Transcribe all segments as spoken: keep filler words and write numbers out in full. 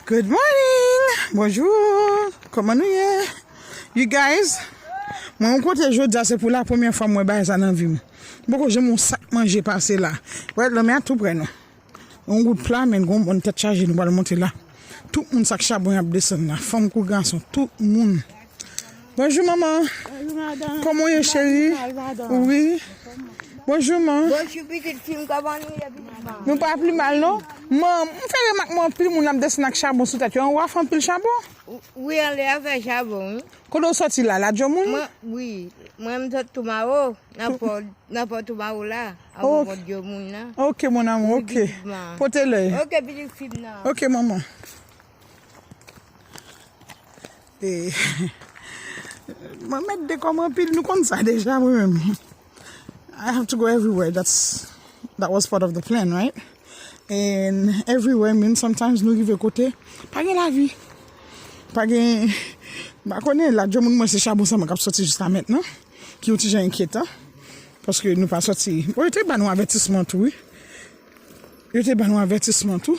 Good morning! Bonjou! Kòman nou ye? You guys, mwen yon kote jodi a, se pou la premyè fwa mwen bagay sa nan vi m. M poko janm yon sak manje pase la. Wè, lanmè a tou prè nou. Yon gout pla, men gon bon tèt chaje nou pral monte la. Tout moun sak chabon y ap desann la. Fanm kou gason, tout moun. Bonjou, manman. Bonjou, madanm. Kòman w ye, cheri? Wi. Bonjou, man. Bonjou, pitit fi m, kòman nou ye, pitit fi m? Nou pa pi mal, non. Man, m fè remak, man, anpil moun ap desann ak chabon sou tèt yo. Anwo a fè anpil chabon? Wi, anlè a fè chabon, wi. Kote w sòti la, Ladyomoun? Mwen, wi. Mwen, m sot Toumawo, nan pò, nan pò Toumawo la, anwo pò Dyomoun nan. Ok, mon amour, ok. Pote lè. Ok, pitit fi m nan. Ok, manman. E, mwen mèt dekò m anpil, nou konn sa deja, mwen menm. I have to go everywhere. That's, that was part of the plan, right? And everywhere means sometimes nou rive kote, pa gen lavi. Pa gen, m pa konnen, Ladyomoun mwen se chabon sèlman k ap sòti jiska mentnan, ki yon ti jan enkyetan. Paske nou pa sòti. Bon, yo te ban nou avètisman tou, wi. Yo te ban nou avètisman tou.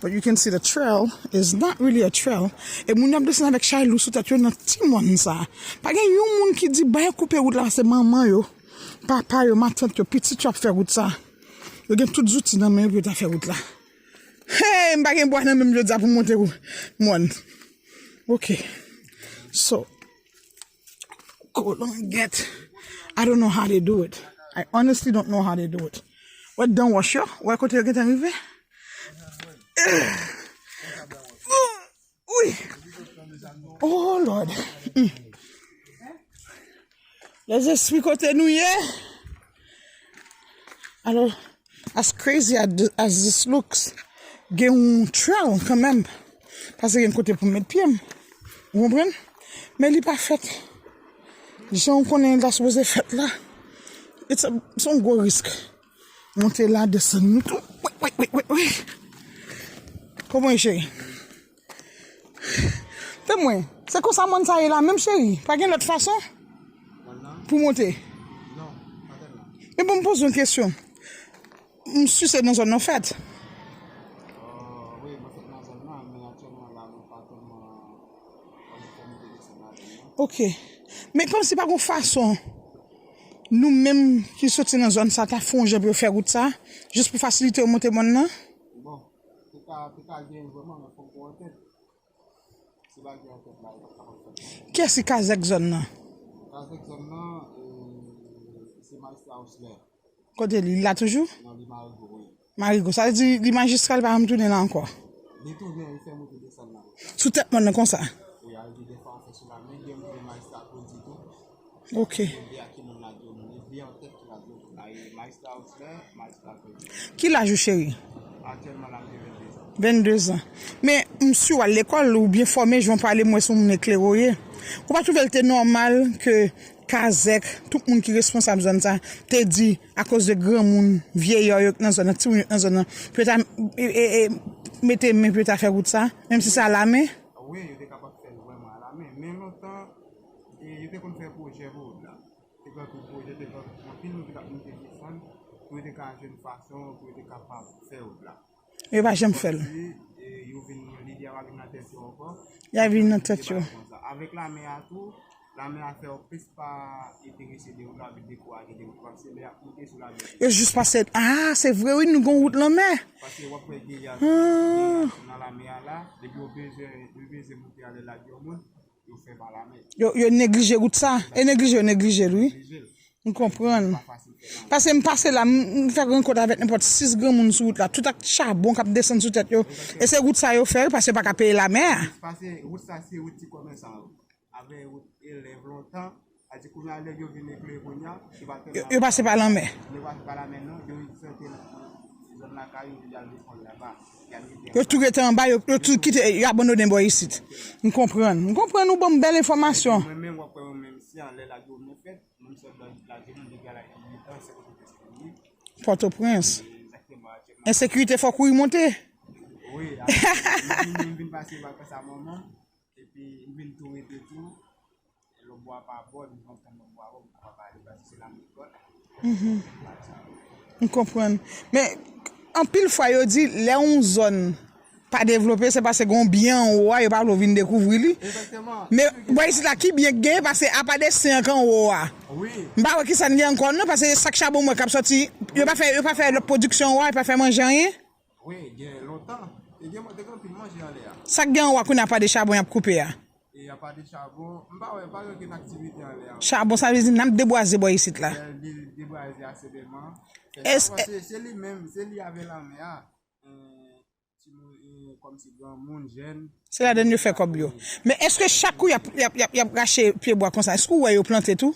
But you can see the trail is not really a trail. E moun yo ap desann avèk chay lou sou tèt yo nan ti mòn sa. Pa gen yon moun ki di, "Bay koupe wout la," se manman yo, papa yo, matant yo, pitit yo ap fè wout sa. Yo gen tout zouti nan men yo pou yo ta fè wout la. Hey, m pa gen bwa nan men m jodi a pou m monte mòn. Ok. So, Kolangèt. I don't know how they do it. I honestly don't know how they do it. Wè dan wòch yo? Wè kote yo gentan rive? Wi. Oh, Lord. Mm. Lèzespri, kote nou ye? Alò, as crazy as th- as this looks, gen yon trail kanmenm. Paske gen kote pou m met pye m. Ou konprann? Men li pa fèt jan w konnen l ta sipoze fèt la. It's a, se yon gwo risk. Monte la, desann nou tou. Wi, wi, wi, wi, wi. Kòman w ye, cheri? Tann mwen, se konsa mòn sa ye la menm, cheri? Pa gen lòt fason pou monte? Men bon, m poze yon kesyon. M si se nan zòn nan w fèt. Ok. Men kòmsi pa gon fason nou menm ki soti nan zòn sa ta fè yon jan pou yo fè wout sa, jis pou fasilite yo monte mòn nan? Bon, te ka, te ka gen vrèman, men fòk gen yon tèt. Si pa gen yon tèt la, yo p ap kapab fè sa. Kiyès ki kazèk zòn nan? Kazèk zòn nan, e, se Majistra Osler. Kote li? Li la toujou? Non, li Marigo, wi. Marigo. Sa vle di li majistra, li pa janm tounen la ankò? Li tounen, li fè monte desann la. Sou tèt mòn nan konsa? Wi, a di defwa w fè sou la, men gen moun majistra Claudy tou. Ok. Gen de a ki nan Ladyomoun, gen de an tèt ki Ladyomoun la, e majistra Osler, majistra Claudy. Ki laj ou, cheri? Aktyèlman la, m gen venndezan. Venndezan. Men, m si w al lekòl, ou byen fòme, jan w pale, m wè se yon moun eklere w ye. Ou pa twouve l te nòmal ke kazèk, tout moun ki responsab zòn sa, te di, akoz de granmoun, vyeyò yo k nan zòn nan, timoun yo k nan zòn nan, pou yo ta, e, e, e, mete men pou yo ta fè wout sa, menm si se alamen? Wi, yo te kapab fè l vrèman alamen. Men lontan, e, yo te konn fè pwojè pou wout la. Te gen anpil pwojè, te gen anpil moun ki t ap monte desann, pou yo te ka jwenn fason, pou yo te kapab fè wout la. Yo pa janm fè l. Kòmsi, e, yo vin, lide a pa vin nan tèt yo ankò. Y a vin nan tèt yo. Avèk lame a tou, lame a fè yo plis pa enterese de wout la, vin dekouraje de wout la, se lè y ap monte sou lame. Yo jis pase, ah, se vre wi, nou gon wout lanmè. Paske w ap wè griyaj, griyaj nan lame a la, depi yo bezwen, yo bezwen monte ale Ladyomoun, yo fè pa lame. Yo, yo neglije wout sa, e neglije, yo neglije l, wi. Neglije l. M konprann. Paske m pase la, m, m fè rankont avèk nenpòt sis granmoun sou wout la, tout ak chabon k ap desann sou tèt yo. E se wout sa yo fè, paske yo pa ka peye lamè a. Paske wout sa se wout ti komèsan yo. Avè wout elèv lontan, a di kounye a nèg yo vin eklere kounye a, yo pa tèlman, yo pase pa lanmè. Yo pase pa lanmè non, yo sòti nan zòn lakay yo, y al lekòl laba. Y al rete anba. Yo tou rete anba, yo, yo tou kite, yo abandone bò isit. M konprann. M konprann, ou ban m bèl enfòmasyon. Mwen menm, w ap wè mwen menm si anlè Ladyomoun fèt, Moun sòt nan Ladyomoun depi a laj de uit an, se Pòtoprens ke m ye. Pòtoprens. Egzakteman, aktyèlman. Ensekirite fè w kouri monte? Wi, m vin, m vin pase vakans a manman, epi m vin tou rete tou, lòt bò a pa bon, m konn tann lòt bò a bon, m pa pale, paske se la m lekòl. Mhm. M konprann. Men, anpil fwa, yo di, lè yon zòn pa devlope, se paske gen yon byen anwo a, yo pa vle w vin dekouvri li. Men bò isit la, ki byen k genyen, paske apa de sen an k anwo a? M pa wè kisa n gen ankò non, paske sak chabon m wè k ap sòti, yo pa fè, yo pa fè lòt pwodiksyon anwo a, yo pa fè manje anyen. Wi, gen lontan. Te gen, te gen anpil manje anlè a. Sa k gen anwo a kounye a, apa de chabon y ap koupe a? E apa de chabon, m pa wè, pa gen okenn aktivite anlè a. Chabon, sa vle di n ap debwaze bò isit la. Lè li debwaze a, se menm an. Fè chabon, se, se li menm, se li avè lanmè a. Timoun, kòmsi granmoun, jèn. Se ladan yo fè kòb yo. Men èske chak kou y ap, y ap, y ap, y ap rache pyebwa konsa, èske ou wè yo plante tou?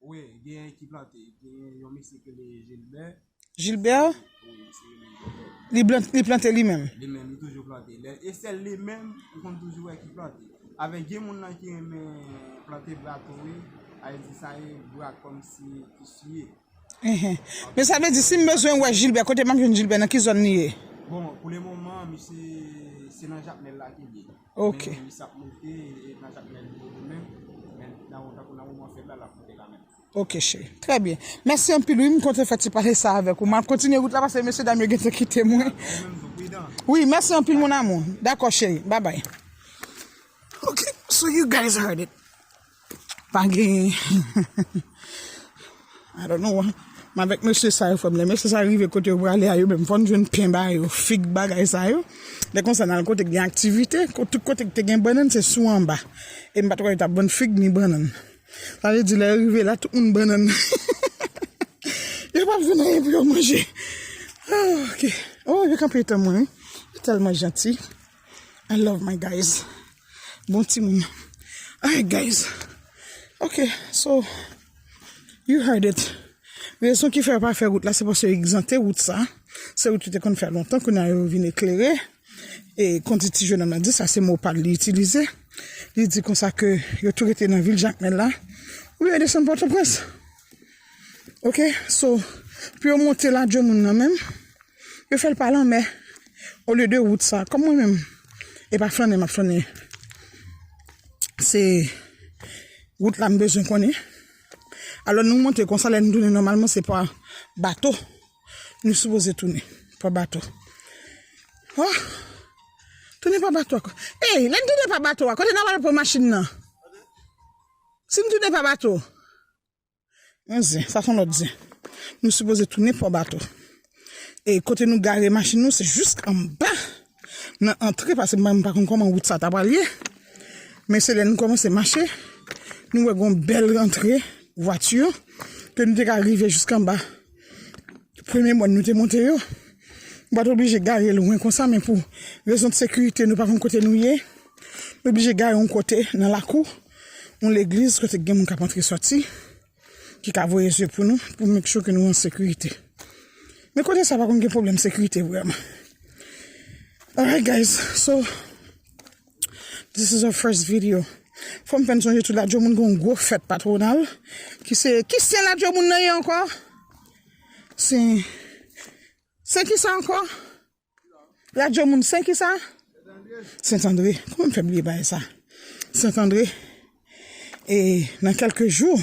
Wi, gen ki plante. Gen yon mesye ki rele Gilbert. Gilbert? Wi, mesye rele Gilbert. Li blan-, li plante li menm? Li menm, li toujou plante. Lè, e sèl li menm, ou konn toujou wè ki plante. Avèk gen moun nan ki renmen plante bra tou, wi. Sa vle di sa e bra kòmsi ki siye. Enhen. Men sa vle di, si m bezwen wè Gilbert, kote m ap jwenn Gilbert, nan ki zòn li ye? Bon, pou le moman, misye, se nan Jakmèl la ke l ye. Ok. Men misye ap monte, e nan Jakmèl li ye li menm. Men nan, tankou nan moman fèt la, l ap monte kanmenm. Ok, cheri. Trè byen. Mèsi anpil, wi, m kontan fè ti pale sa avèk ou. M ap kontinye wout la, paske mesye dam yo gentan kite mwen. Ou menm tou, pridan. Wi, mèsi anpil, mon amour. Dakò, cheri. Bye bye. Ok, so you guys heard it. Pa gen. I don't know. M avèk mesye sa yo, frè m. Lè mesye sa yo rive kote yo prale a, yo menm fò n jwenn pen ba yo, fig, bagay sa yo. Lè konsa, n al kote k gen aktivite, ko-, tout kote k te gen bannann, se sou anba. E m pa t wè yo t ap vann fig ni bannann. Sa vle di, lè yo rive la, tout moun bannann. Yo p ap jwenn anyen pou yo manje. Ah, ok. Oh, yo kanpe etan mwen, wi. Yo tèlman janti. I love my guys. Bon timoun. Alright, guys. Ok, so, you heard it. Rezon ki fè yo pa fè wout la, se paske yo egzante wout sa. Se wout yo te konn fè lontan, kounye a yo vin eklere. E kon ti, ti jennonm nan di, sa se mo pa l li itilize. Li di konsa ke yo tou rete nan vil Jakmèl la. Oubyen yo desann Pòtoprens. Ok, so, pou yo monte Ladyomoun nan menm, yo fè l pa lanmè, olye de wout sa. Kòm mwen menm, e pa flannen m ap flannen. Se wout la m bezwen konnen. Alò, nou monte konsa, lè nou tounen nòmalman, se pa bato. Nou sipoze tounen pa bato. Oh! Tounen pa bato ankò. Ey, lè n tounen pa bato a, kote n ap al pran machin nan? Si n tounen pa bato, yon zen, sa se yon lòt zen. Nou sipoze tounen pò bato. E kote nou gare machin nou, se jis anba nan antre, paske mwen, m pa konn kòman wout sa ta pral ye. Men se lè nou kòmanse mache, nou wè gon bèl rantre vwati yo, ke nou te ka rive jiskanba. Premye mòn nou te monte yo, nou pa t oblije gare lwen konsa, men pou rezon de sekirite, nou pa konn kote nou ye. Nou oblije gare yon kote nan lakou, yon legliz, kote gen moun k ap antre sòti, ki ka voye zye pou nou, pou make sure ke nou an sekirite. Men kote sa pa konn gen pwoblèm sekirite vrèman. Alright, guys, so, this is our first video. Fò m fè n sonje tou, Ladyomoun gen yon gwo fèt patwonal, ki se, ki sen Ladyomoun nan ye ankò? Sen, sen kisa ankò? Ladyomoun sen kisa? Sentandre. Kòman m fè bliye bagay sa? Sentandre. E nan kèlke jou,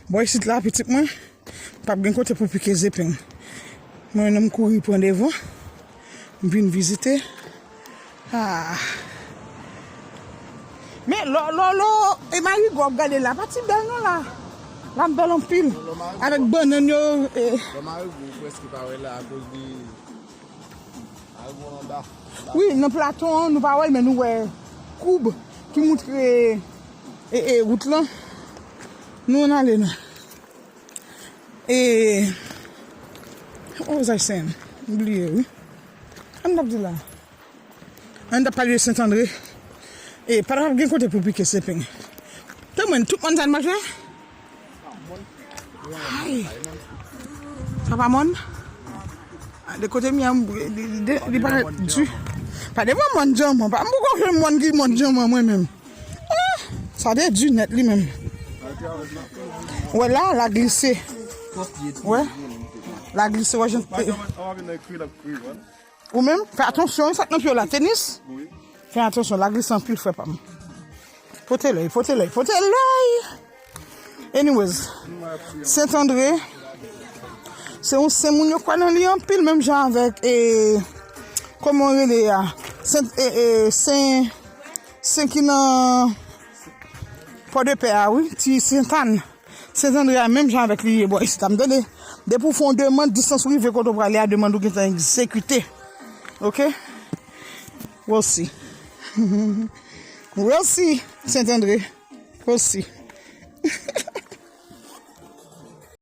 bò isit la, pitit mwen, p ap gen kote pou pike zepeng. Mwen menm, m kouri pran devan, m vin vizite. Ah. Men lò, lò, lò, e marigo w ap gade la, pa ti bèl non la. La bèl anpil. Avèk bannann yo, e. Lò marigo w prèske pa wè la akoz de Wi, nan platon an, nou pa wè l, men nou wè koub ki moutre, e, e, wout lan. Nou ann ale la. E, what was I saying? M bliye, wi. Sa m t ap di la? An, n t ap pale de Sentandre. E, pa t ap gen kote pou pike zepeng. Te mwen, tout mòn sa n mache? Ay. Sa pa mòn? Ah, de kote m ye a, li, li, li, li parèt di. Pa devan mòn djanman. Pa, m poko jwenn mòn ki mòn djanman mwen menm. Ah, sa te di nèt li menm. Wè la, la glise. Wè. La glise, wè, jan. Ou menm, fè atansyon, wi, sa k nan pye w la, tenis. Fè atansyon, la glise anpil, frè pa m. Pote lòy, pote lòy, pote lòy! Anyways, Sentandre, se yon sen moun yo kwè nan li anpil, menm jan avèk, e, kòman yo rele a? Sen, e, e, Sen, Sen ki nan Pòdepè a, wi, ti Sentàn. Sentandre a, menm jan avèk li ye bò isit la, m tande. Depi w fè yon demann, distans ou rive kote w prale a, demann ou gentan egzekite. Oke? We'll see. We'll see, Sentandre. We'll see.